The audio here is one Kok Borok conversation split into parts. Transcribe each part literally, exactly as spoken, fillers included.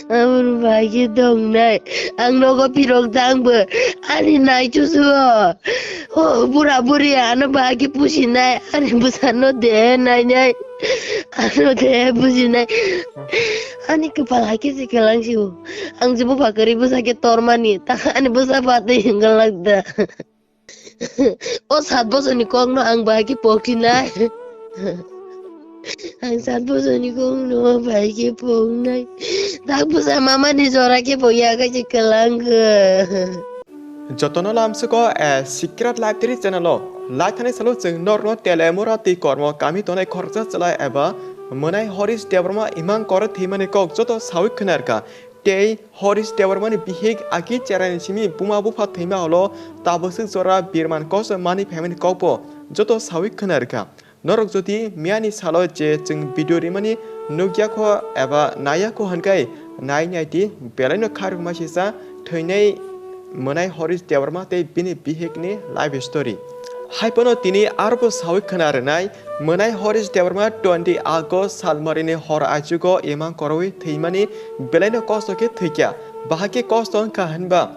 Aboni bai khe tongnai. Ang nogo phirok jang bo. Ani nai chuchu o. O bura buri ano bai khe pusinai. Ani bwsano de nainai. Ano de pusinai. Ani kwpal hai khe se kwlang si o. Ang je bupha kwrwi bwsa khe tormani. Ta ani bwsa patwi hwnkha lakda. O sat bosorni kokno ang bai khe pokhinai. Ang sat bosorni kokno bai khe poknai. Tak bwsa mamani jora khe pokya khe se kwlang khe. Jotono lamsuko, eh, Secret Life Three channel o. Lai thani salo chwng norno telemura twi kormo kami tonai khoroksa chwla eba mwnai Horish Debbarma imang koro thwimani kok joto sawi khwnarkha. Tei Horish Debbarmani bihik agi cheraini simi buma bupha thwima ulo tabaswk jora birman kosom mani phaimani kokbo joto sawi khwnarkha. Norok jodi miyani salo je chwng video rimani nukya kho eba naiya kho hwnkhai nai naidi belaino kharokma sisa thwinai mwnai Horish Debbarma tei bini bihikni life story. Haiphano tini arbo sawi khwna rwnai, mwnai Horish Debbarma twenty August salmarini hor aichugo imang korowi thwimani belaino kosto khe thwikya. Bahai khe kosto wngkha hwnba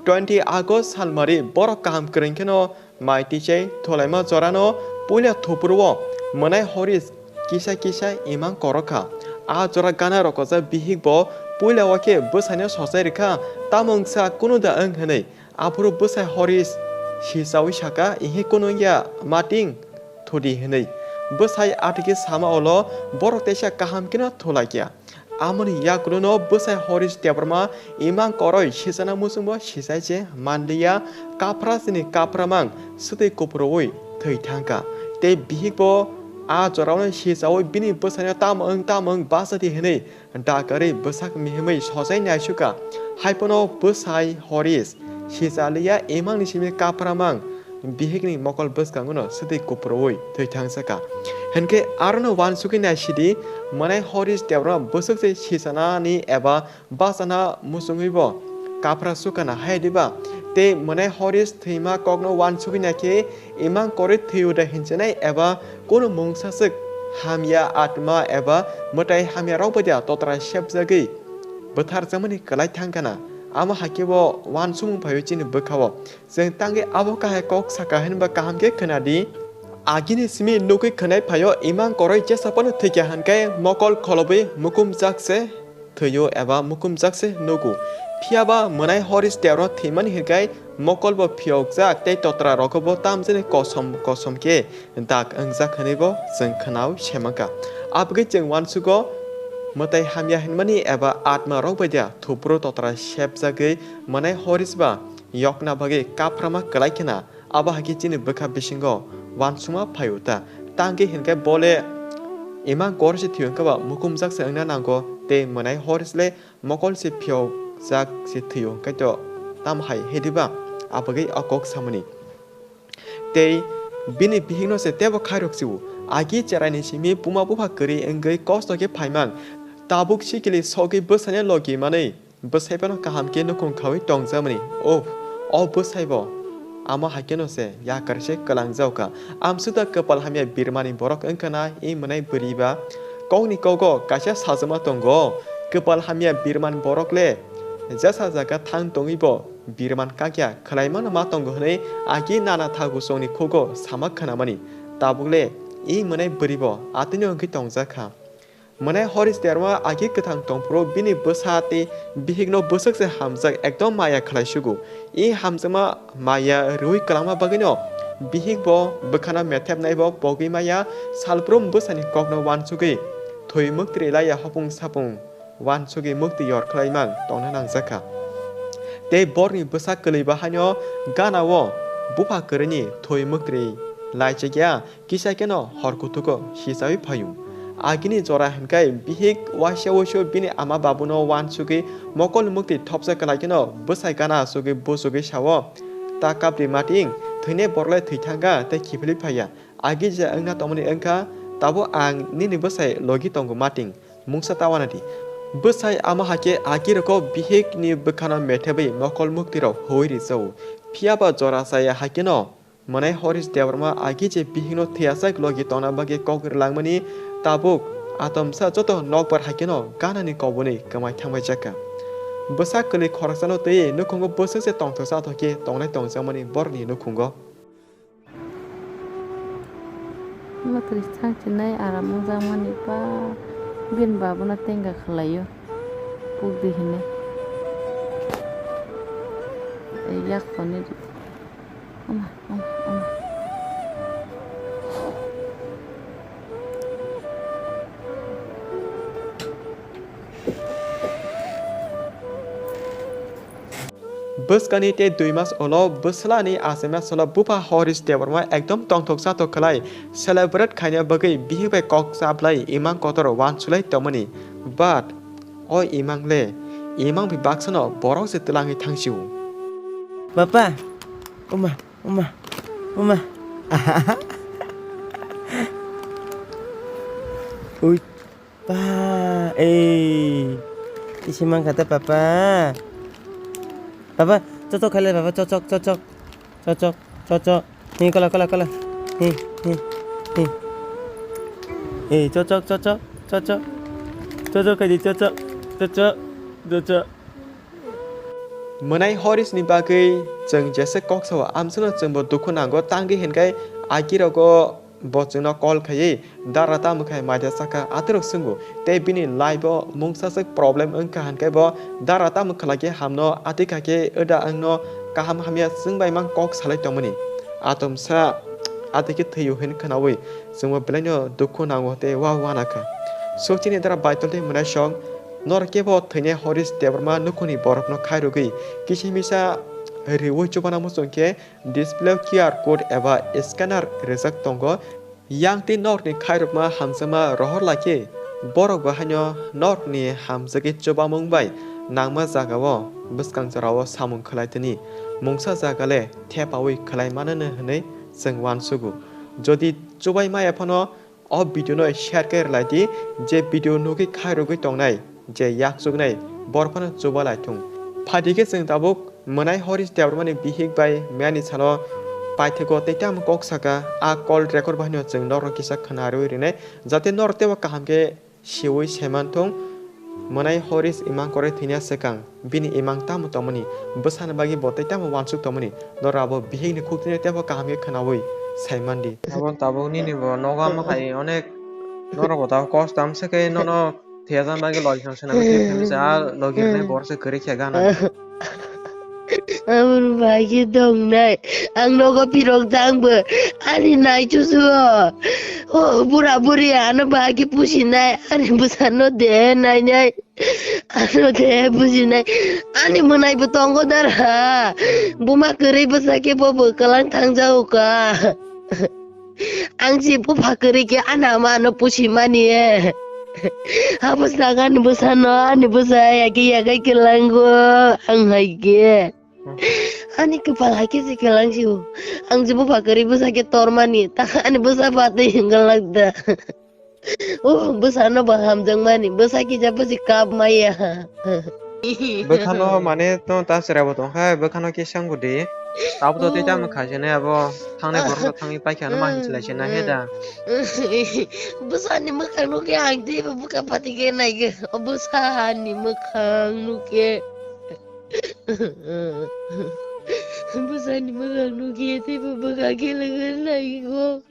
twenty August salmari borok kaham kwrwng kheno mai tichai tholaima jorano puila thupuru o mwnai Horish kisa kisa imang korokha. A jora gana rokojak bihik bo puila o khe bwsaino sochai rwkha, tamo wngsa kunu da wng hwnwi. Aphuru bwsai Horish sichaui saka, "Ihi kunu wngya, mating thudi," hwnwi. Bwsai atwkhe sama ulo borok teisa kaham kheno thulaikya. Amoni yagulono bwsai Horish Debbarma imang koroi sichana muchungbo sichai se manliya, kaphra chini kaphra mang swtwi kuphurwi thwi thangkha. Tei bihikbo a joraono sichaui bini bwsaino tamo wng tamo wng bachadi hwnwi dakarwi bwsak mihimwi sojai naisukha. Haiphano bwsai Horish sichaliya imangni simi kaphra mang bihikni mokol bwskangono swtwi kuphurwi thwi thangsakha. Hinkhe arono uansugwi naisidi, mwnai Horish Debbarma bwswk se sichanani eba bachana muchungwibo kaphra sukana hai diba? Tei mwnai Horish thwima kokno uansugwi naikhe imang korwi thwiyo da hinchinai eba kunu mungsaswk hamya atma eba mwtai hamyarok bai da totra sepjagwi bwtharjakmani kwlai thangkana? Amo hai khe bo uansukmung phaio chini bwkhao. Chwng tangwi abo kahai kok saka hinba kaham khe khwnadi. Agini simi nugwi khwnai phaio imang koroi jesa phano thwikya hinkhai mokol kholobwi mukumjak se thwio eba mukumjak se nugo. Phiyaba mwnai Horish Debbarma thwimani hinkhai mokolbo phiyokjak tei totra rokbo tamjani kosom kosom khe dak wngjak hwnwibo chwng khwnao semangkha. Abgwi chwng uansugo mwtai hamya hinmani eba atma rok bai da thupuru totra sepjagwi mwnai Horish ba yokna bagwi kaphrama kwlai khena. Abo hai khe chini bwkha bisingo uansukma phaio ta. Tangkhe hinkhe bole imang kor se thwio hinkhe ba mukumjak se wngna nango tei mwnai Horish le mokol se phiyokjak se thwio hinkhe to tamo hai he diba? Abagwi o kok samani. Tei bini bihikno se tebo khairok sio. Agi cheraini simi buma bupha kwrwi wngwi kosto khe phaimang. Tabuk sikili sogwi bwsaino logi manwi. Bwsai phano kaham khe nukhung khaui tongjakmani. Oh, o bwsai bo amo hai kheno se yakar se kwlangjak kha. Amswk da kwpal hamya birmani borok wngkha na, e mwnai bwrwi ba? Kokni kogo kaisa sajwkma tongo, kwpal hamya birman borok le jesa jaga thang tongwi bo birman kakya khwlaimano ma tongo hwnwi agi nana thagu chongni khugo sama khwnamani. Tabuk le e mwnai bwrwi bo atwino wngwi tongjak kha. Mwnai Horish Debbarma agi kwthang tongphuru bini bwsa tei bihikno bwswk se hamjak ekdom maya khlai sugo. I hamjakma maya rwui kwlangma bagwino bihik bo bwkhano methepnai bo pogwi maya, salbrum bwsani kokno uansugwi thwi mwktwi laiya hopung sapung uansugwi mwktwi yor khlai mang tongna nangjak kha. Tei borni bwsa kwlwi bahaino gana o bupha kwrwini thwi mwktwi laichakya. Kisa kheno hor kuthugo sichaui phaio. Agini jora hinkhai bihik waisa waisa bini ama babuno uansugwi mokol mwktwi thopsa kwlai kheno bwsai gana achugwi buchugwi sao, "Ta kapri mating, thwinai borok le thwi thangkha tei khiphilwi phaiya. Agi je wngna tongmani wngkha, tabuk ang nini bwsai logi tongo mating, mungsa ta uanadi." Bwsai ama hakhe agi rwkho bihikni bwkhano methebwi mokol mwktwirok huui rijao. Phiyaba jora chaya hakheno Mwnai Horish Debbarma agi je bihikno thwiyachak logi tongna bagwi kok rwlangmani tabuk Atomsa joto nokbar hai kheno ganani koboni kwmai thangbai jakha. Bwsa kwlwi khoroksano twiwi nukhungo bwswk se tongthoksa thokhe tongnai tongjakmani borokni nukhungo. Matwrwi thang chinai aram wngjakmani ba bini babono tenga khwlaio pukdi hinwi. Yak hwnwi. Oma, oma, oma. Bwskani tei dui mas ulo bwslani achaima salo bupha Horish Debbarma ekdom tongthok chathok khlai celebrate khaina bagwi bihik bai kok chaplai imang kotor uansuklai tongmani. But o imang le, imang bai baksano borok se twlangwi thangsio. Papa, oma, oma, oma. Ui. Pa, ei. Isi mangkha ta papa. Papa, chochok khailai papa, chochok, chochok. Chochok, chochok. Ni kola, kola, kola. Ni, ni, ni. Ei, chochok, chochok, chochok. Chochok khaidi, chochok, chochok, chochok. Mwnai Horish ni bagwi chwng jesa kok sao, amsano chwngbo dukhu nango, tangwi hinkai agirogo bo chwngno call khaiwi, "Dara tamo khai maida chakha?" Atorok swngo, tei bini life o mungsaswk problem wngkha hinkhe bo, "Dara tamo khlai khe hamno, atwi kha khe wda wngno kaham hamya chwng bai mang kok salai tongmani." Atomsa atwi khe thwio hin khwnawi chwngbo belaino dukhu nango tei wa wana kha. Swk chini dara Baitol tei Mwnaisong, norok kebo thwinai Horish Debbarma nukhungni borokno khairogwi kisa misa riwi chubana muchung khe display o Q R code eba scanner rijak tongo. Yang tei norokni khairokma hamjakma rohor lai khe, borok bo haino norokni hamjagwi chubamung bai nangma jagao bwskang jorao samung khlai tini. Mungsa jaga le thepaui khlai manano hwnwi chwng uansugo. Jodi chubai maya phano o video no share khe rwlai di, je video nugwi khairogwi tongnai, je yaksuknai, borok phano chuba lai thung. Phaidi khe chwng tabuk Mwnai Horish Debbarmani bihik bai miyani salo paithago tei tamo kok saka, a call record bai no chwng norok kisa khna rwi rwnai, jate norok teibo kaham khe siwi saiman thung. Mwnai Horish imang kwrwi thwina swkang bini imang tamo tongmani, bwsani bagwi bo tei tamo uansuk tongmani, norok abo bihikni khuktwino teibo kaham khe khnaui saiman di. Abo tabuk nini bo nogo ama hai onek norok bo tabuk kos tam se khe nono thwiya jani bagwi logikno swnamwi thwiya khe misa a logi rwnai borok se kwrwi khe gana. Aboni bagwi tongnai. Ang nogo phirok jang bo. Ani nai chuchu o. O bura buri ano bagwi pusinai. Ani bwsano de nainai. Ano de bujinai. Ani mwnai bo tongo dara. Buma kwrwi bwsa khe bo bwkhalang thangjago ka. Ang si bupha kwrwi khe ani ama ano pusi mani e. Abo saka ani bwsano, ani bwsa yaki yakai kwlango. Ang hai khe. Ani kwpal hai khe se kwlang si o. Ang si bupha kwrwi bwsa khe tormani. Ta ani bwsa ba twi hwnglak da. O bwsano bo hamjakmani. Bwsa kisa bwsi kap maya. Bwkhano mane to ta chwrai bo tong kha, bwkhano kisa wng di. Abo to tei tamo khaisani abo thangnai borok rok thangwi paikha no ma hinchilai se na he da. Bwsani mwkhang nukhe ang teibo bwkha phatikhe naikhe. O bwsani mwkhang nukhe. Bwsani mwkhang nukhe teibo bwkha khe lwngwi naikho.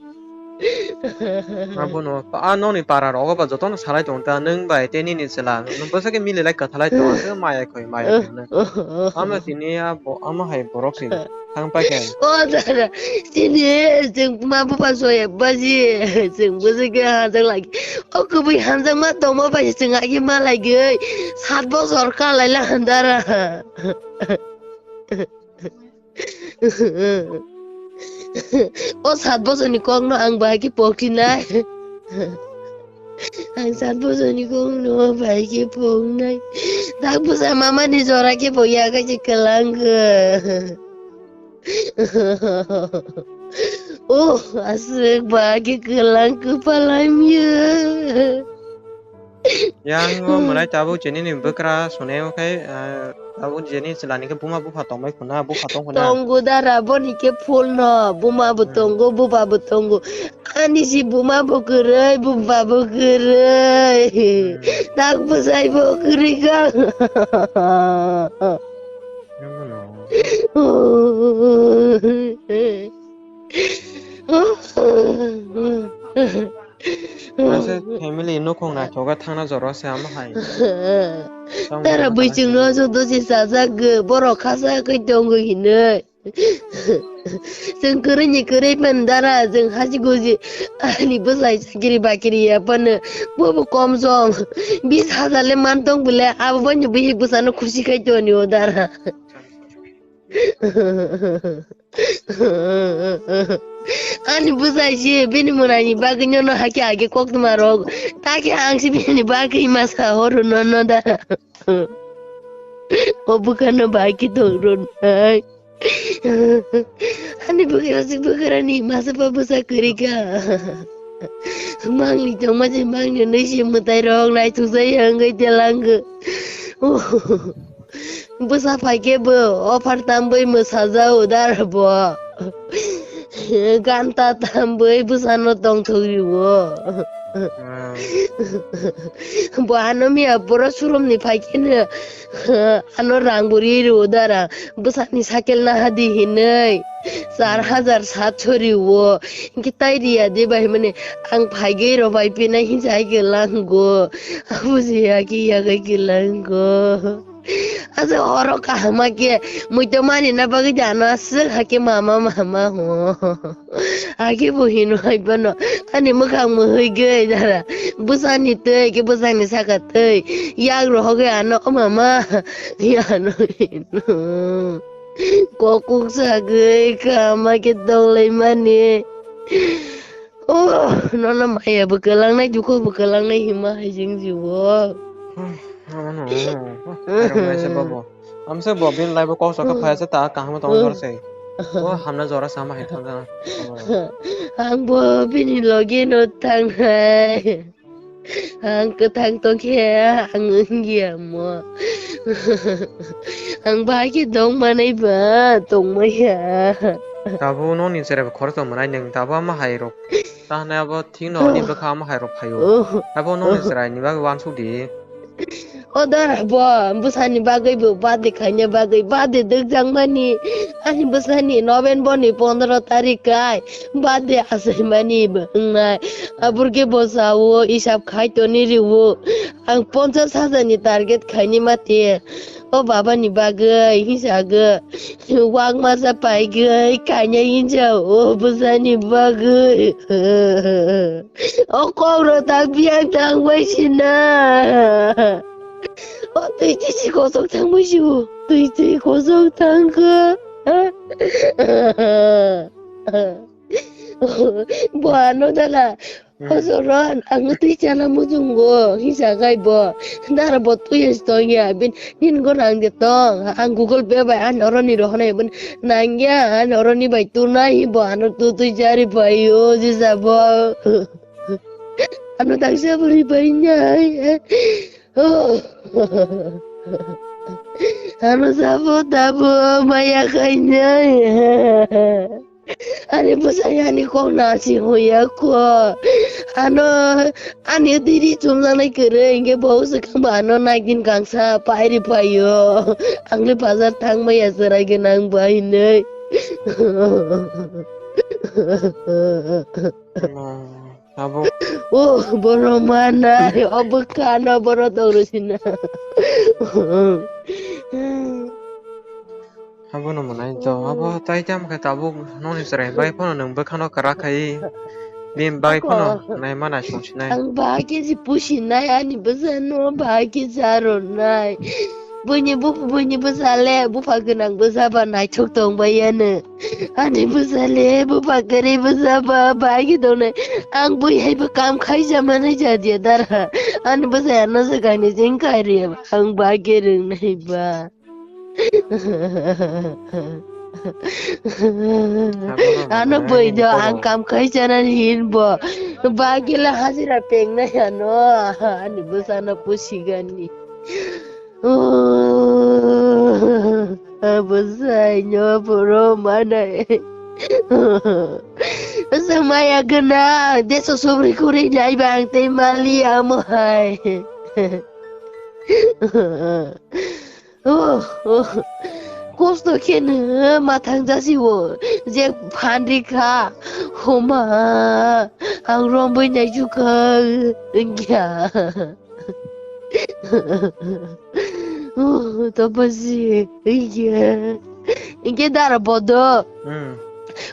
Abono a nokni para rogo ba jotono salai tong ta, nwng bai tei nini chwla bwsake mililai kwthalai tong, maya khoi maya khoi. Ama tini a bo-, ama hai borok si thang paikha. O dara, chini chwng ma bupha soya baji, chwng bwsake hajak lagi. O kubui hamjakma tongma bai se chwng agi ma lagwi sat bosor kha lai la handara. O sat bosorni kokno ang bahai khe pokrinai. Ang sat bosorni kokno bahai khe poknai. Tak bwsa mamani jora khe bo yakai se kwlangkha. Oh, aswk ba khe kwlang kwpal hamya. Yang o mwnai tabuk chinini bwkra sone o khai, ah, Abo jeni chwlani khe buma bupha tongbai khuna, bupha tong khuna. Tongo dara, boni khe full no, buma bo Hmm. tongo, buba bo tongo. Ani si buma bo kwrwi, buba bo kwrwi. Hmm. Tak bwsai bo kwrwi kha. Nangno. Ase family nukhung naithogo thangna jora se amo hai. Tamo Tara hai buichwng no joto se sajak, borok khasa kai tongo hinwi. Chwng kwrwi ni kwrwi phan dara, chwng haji guji ani bwsai chakiri bakiri ya phano bobo kom song bis hajar le man tong bwle, abo bai ni bihik bwsano khusi khai toni o dara. Ani bwsai se bini mwnaini bagwi nono hakhe age koktwma rok. Takhe ang se bini bagwi masa horo nono da. O bwkhano bai khe tong rwnai. Ani bwkhara se bwkharani masa pa bwsa kwrwi kha. Mangni tongma se mangni nwi se mwtai rok naithok jai hangwi telangw. Bwsa phaikhe bo offer tambwi mwsajao dara bo. Ganta tambwi bwsano tongthok rio. Wow. Bo ano miya boro surumni phaikheno ano rang bo ri rio dara. Bwsani cycle nahadi hinwi char hajar satso rio. Hinkhe tai riya de bai mani ang phaigwi rw bai pinai hinsa hai kwlango. Abuji ya khe yagwi kwlango. Ase oro kaham khe muitu mani na bagwi de ano aswk hakhe mama mama ho. Hakhe bo hino hai phano ani mwkhang mwhwi gwi dara bwsani twi khe bwsani saka twi yak rohogwi ano o mama ano hino kok kuk sagwi kaham khe tonglaimani. Oh, nono maya bo kwlangnai, dukho bo kwlangnai hima hai jeng jiwo. Hmm, ano, ano, ano. Khairok nai se bobo. Amse bo bin lai bo kok saka phai se ta kaham tong dor se. Oh, hamna jora sama hai thang jana. Ang bo bini loge no thangnai. Ang kwthang tongkhe ang wngya mo. Ang bahai khe dong manai ba, tongmaya. Tabuk nokni cherai bo khoroksa mwnai nwng, tabuk ama hai rok. Tahne abo thik no, ani bwkha ama hai rok phaio. Oh. Abo nokni cherai ni bagwi uansuk di. O dara bo, bwsani bagwi bo birthday khaina bagwi, birthday dwkjakmani, ani bwsani November ni pondro tarik kai, birthday achaimani bo wngnai. Aburkhe bo sao, isab khai toni rio. Ang ponchas hajar ni target khaini mati. O baba ni bagwi, hinsa gwi. Wak masa paigwi, kanya hinsa, o bwsani bagwi. O kok rok tak biyang tang bai sina. O twi twi si kosok tang bai si o. Twi twi kosok tang kha. Bo ano dala. Hmm. Hosoron, ang twi chana mujungo, hisa gai bo. Dara bo twi tong ya, bin, nin go nang de tong. Ang Google Pay bai, an oro ni rohonai, bin, nang ya, an oro ni bai tu nai, bo, ano tu twi jari bai, o, jisa bo. Ano tak sa bari bai nai. Oh. Ano sabo tabo maya khainai. Ani bwsai ani kok nasi hoya kho. Ano ani diri chumjaknai kwrwi hinkhe bo swkang bo ano naikin kangsa pairi phaio. Angli bazar thangmaya chwrai gwnang bai hinwi. Abo. Oh, borok manai, o bwkhano borok tong rw sina. Abono mwnai to, abo tai tam khe tabuk nokni chwrai bai phano nwng bwkhano kwrak khai, bini bai phano nai ma naisong sinai. Ang bahai khe si pusinai, ani bwsano bahai khe sa rwnai. Buini bu-, buini bwsa le bupha gwnang bwsa ba naithok tong bai yano. Ani bwsa le bupha kwrwi bwsa ba bai khe tongnai. Ang bui hai bo kam khai ja manai ja dia dara. Ani bwsa ano se kainwi jeng khai rw ya. Ang bai khe rwngnai ba. Ano bui do ang kam khai ja nani hin bo. Bai khe le hajira pengnai ano. Ani bwsa no pusi gani. Bwsai no phuru manai. Swmaya gwnang, deso subri khuri nai bang tei mali amo hai. Oh, oh. Kosto khe nw mathang jasi o, je phan ri kha. Homa, ang romboi nai jukha, wngya. Oh, tapasi, wngya. Wngya dara bodo. Hmm.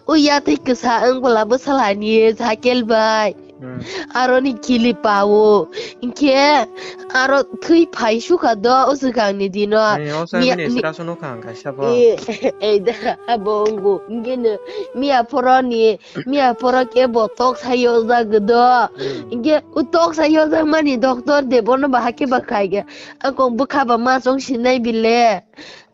O ya tei kwsa wng bwla bwsalani, sakel bai. Hmm. Aroni kili pao. Hinkhe aro thwi phai sukha do o swkangni dino. Hmm, o sai Miya-, bini mi-, sra sunu kha ang kaisa bo. Eh, eh, da, abo wngkha. Hinkhe no miya phoroni, miya phoro khe bo tok sai yojak do. Hmm. Hinkhe o tok sai yojak mani doctor de bono bahai khe ba khai khe. Akong bwkha ba ma chong sinai bile.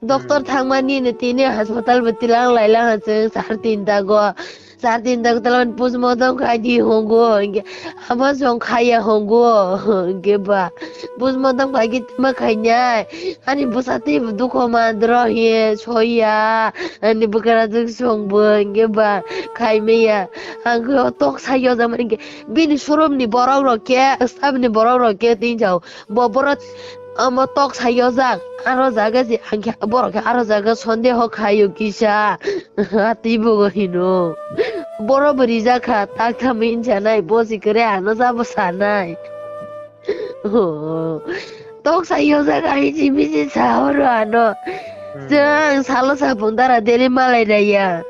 Doctor Hmm. thangmani ni tini hospital bo tilang lai lang ha chwng sar tinta go. Sar tinta go talan postmortem khai di hongo. Hinkhe abo chong khaya hongo. Hinkhe ba postmortem khai khe ma khainai. Ani bwsa tei bo dukho ma dro hi soya. Ani bwkra jwk song bo hinkhe ba khai maya. Ang khe o tok sai yo jama hinkhe bini showroom ni borok rok khe, staff ni borok rok khe tin jao. Bo borok Omo tok sai yojak, aro jaga je ang khe borok khe aro jaga sondeho khaio kisa. Tei bo hino. Borok bo rijak kha, tak tamo hinsa nai, bo si kwrwi ano jabo sanai. Oh. Tok sai yojak, ai si misi sa horo ano. Hmm. Chwng salo sapung dara deri malai raya.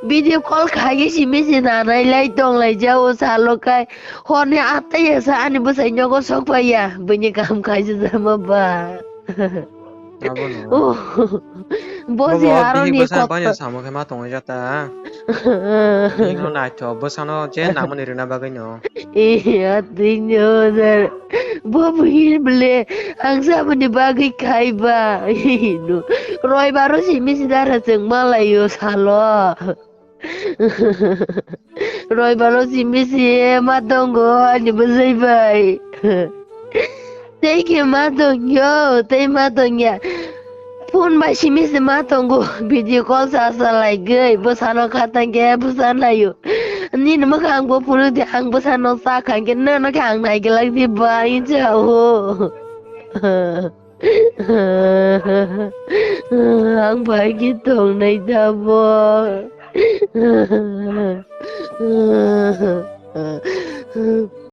Video call khai si misi nanai lai tong lai jao salo kai. Horni atai ya sa ani bwsai nogo sok pai ya. Bini kam khai se jama ba. Abo no. Oh. Bo Bo je bo aro bihik ni bwsa kok bani ta. Samo khe ma tongwi jata. Bihik no naithok bwsano je namani rwna bagwi no. Iya, tinyo, sir. Bo bihik ble ang samani bagwi khai ba. Ino. Roi baro simi sidara chwng malayo salo. Roi balo simi si ma tongo ani bwsai bai. Tei khe ma tongyo, tei ma tongya. Phone bai simi si ma tongo, video call sa sa lai gwi, bwsano kha tang khe bwsa nayo. Nini mwkhang ang bo phunuk di, ang bwsano sa kha khe nono khe ang nai glak di ba, hinsa o. Ang bai khe tongnai da bo.